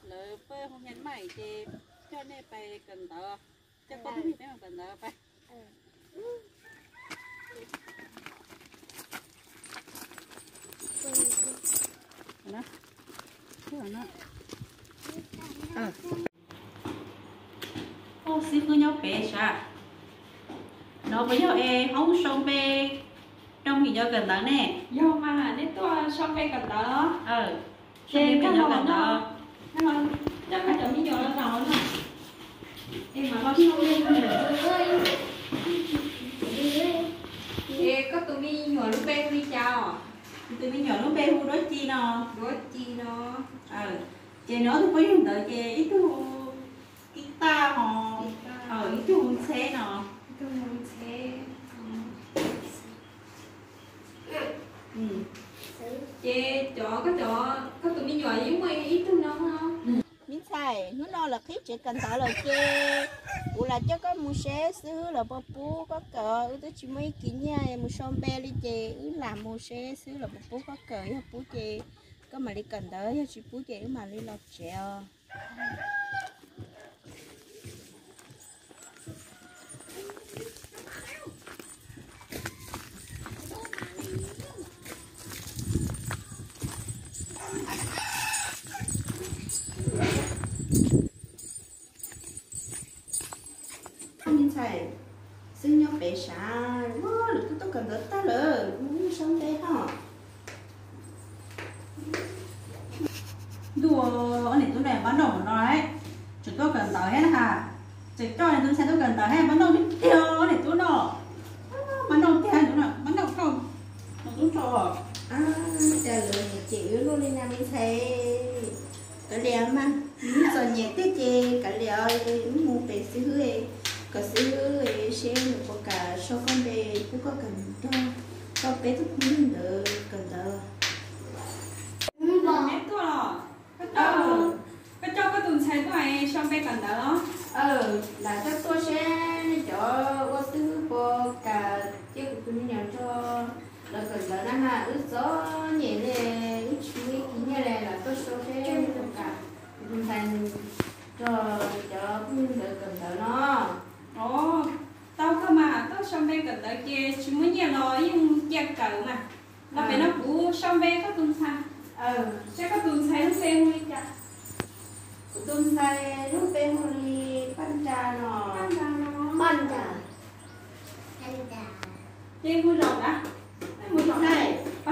Lawv pab hu nyan maim ces coj nej pais kawm ntawv, coj koj tus me peb mus kawm ntawv pais. Xib hwb nyob pem sav, no puas yog es hoob sau npe rau me nyuam yaus kawm ntawv ne? Yog mas, nej tuaj sau npe kawm ntawv. Ces koj los, coj koj cov me nyuam los zaum no. Es mam los sau npe. Es koj tus me nyuam lub npe hu li cas os? Tus me nyuam lub npe hu Duab Ci no. Duab Ci no. Ces nws ob tug phooj ywg ntawd ces ib tug hu Kib Taj ho, ib tug hu Ntxheb no. Ces cov, koj tus me nyuam yeej muaj ib tug no. Me ntxhais, hnub no lawv qhib tsev kawm ntawv lawm ces kuv lam coj koj mus seb xib hwb lawv puas pub koj kawm. Wb twb tsis muaj ib kis nyiaj mus sau npe li ces wb lam mus seb xib hwb lawv puas pub koj kawm. Yog pub ces koj mam li kawm ntawv, yog tsis pub ces wb mam li los tsev os. Me ntxhais, xib hwb nyob pem sav, lawv twb tuaj kawm ntawv tag lawm, mus sau npe ho. Ntuj, ob niam tub no npab noj mus no, tseem tuaj kawm ntawv thiab na has. Tseem coj niam tub ntxhais tuaj kawm ntawv thiab, npab noj tiag tiag, ob niam tub no. Npab noj tiag, npab noj koj, npab tub tso. Cas lawv cem wb luaj li na me ntxhais. Kav liam mas, nws txom nyem tiag ces kav liam, wb mus pem xib hwb, kom xib hwb seb nws puas kam sau koj npe pub koj kawm nrog koj peb tug phooj ywg ntawd kawm ntawv. Neb tuaj los? Koj coj koj tus ntxhais tuaj sau npe kawm ntawv los? Lam coj tuaj seb nej cov ua xib hwb puas kam cia kuv tus me nyuam nrog lawv kawm ntawv na mas, wb txom nyem li, wb tsis muaj ib kis nyiaj li, lam tuaj sau seb nej puas kam kuv tus ntxhais nrog cov phooj ywg ntawd kawm ntawv no. Tau kawg mas, tuaj sau npe kawm ntawv ces tsis muaj nyiaj los yeej cia kawm mas. Los pem no kuv sau npe koj tus ntxhais, seb koj tus ntxhais lub npe hu li cas. Kuv tus ntxhais lub npe hu li Paj Nra no. Paj Nra no. Paj Nra. Ces mus zaum na. Mus zaum na.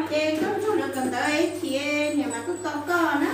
Ces koj nrog lawv kawm ntawv ib chim niam mas tuaj tos koj na.